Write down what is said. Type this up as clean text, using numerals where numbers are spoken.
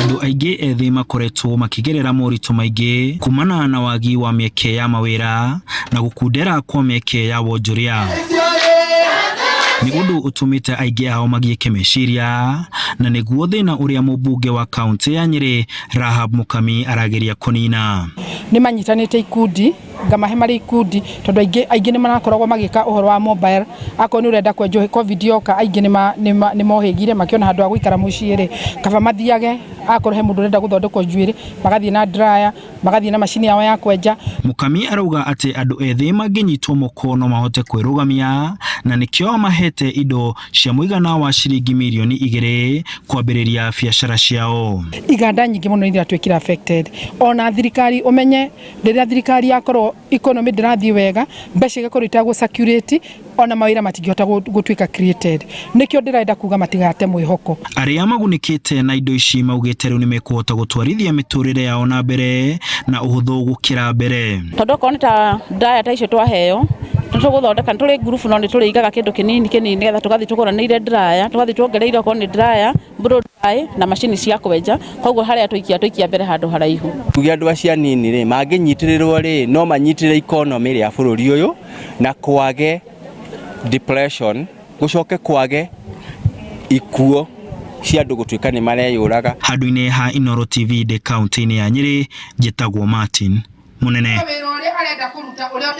Andũ aingĩ ethĩ makoretwo makĩgerera moritũ maingĩ kumana na wagi wa mĩeke ya mawĩra na gũkundera kwa mĩeke ya wonjoria. Nĩ ũndũ ũtũmĩte aingĩ ao magiĩke meciria, na nĩguo thĩna ũrĩa mũmbunge wa kaũntĩ ya Nyĩrĩ Rahab Mukami arageria kũnina. Nĩ manyitanĩte ikundi, ngamahe marĩ ikundi, tondũ aingĩ aingĩ nĩ marakoragwo magĩka ũhoro wa mobile. Akorwo nĩ ũrenda kwenjwo, COVID yoka, aingĩ nĩ mohĩgire makĩona handũ ha gũikara mũciĩ rĩ, kaba mathiage. Akorwo he mũndũ ũrenda gũthondekwo njuĩrĩ, magathiĩ na dryer, magathiĩ na macini yao ya kwenja. Mukami arauga atĩ andũ ethĩ mangĩnyitwo moko no mahote kwĩrũgamia, na nĩkĩo amahete indo cia mũigana wa ciringi mirioni 2 kwambĩrĩria biacara ciao. Iganda nyingĩ mũno iratuĩkire affected, ona thirikari. Ũmenye rĩrĩa thirikari yakorwo economy ndĩrathiĩ wega, mbeca igakorwo itagũ circulate, ona mawĩra matingĩhota gũtuĩka created. Nĩkĩo ndĩrenda kuga matigate mwĩhoko. Arĩa magunĩkĩte na indo ici maugĩte rĩu nĩmekũhota gũtwarithia mĩtũrĩre yao na mbere na ũhũthũ gũkĩra mbere. Tondũ okorwo nĩ ta ndaya ta icio twaheo, nĩ tũgũthondeka, nĩ tũrĩ ngurubu, no nĩ tũrĩigaga kĩndũ kĩnini kĩnini nĩgetha tũgathiĩ tũgũranĩire dryer, tũgathiĩ tuongereire okorwo nĩ dryer, blow dry na macini cia kwenja. Koguo harĩa tũikia, tũikia mbere handũ haraihu. Tuge andũ acio anini rĩ, mangĩnyitĩrĩrwo rĩ, no manyitĩrĩre economy rĩa bũrũri ũyũ na kwage depression, gũcoke kwage ikuũ cia andũ gũtuĩka nĩ mareyũraga. Handũ-inĩ ha Inooro TV ndĩ kaũntĩ-inĩ ya Nyĩrĩ, njĩtagwo Martin Mũnene. Wĩra ũrĩa arenda kũruta ũrĩa.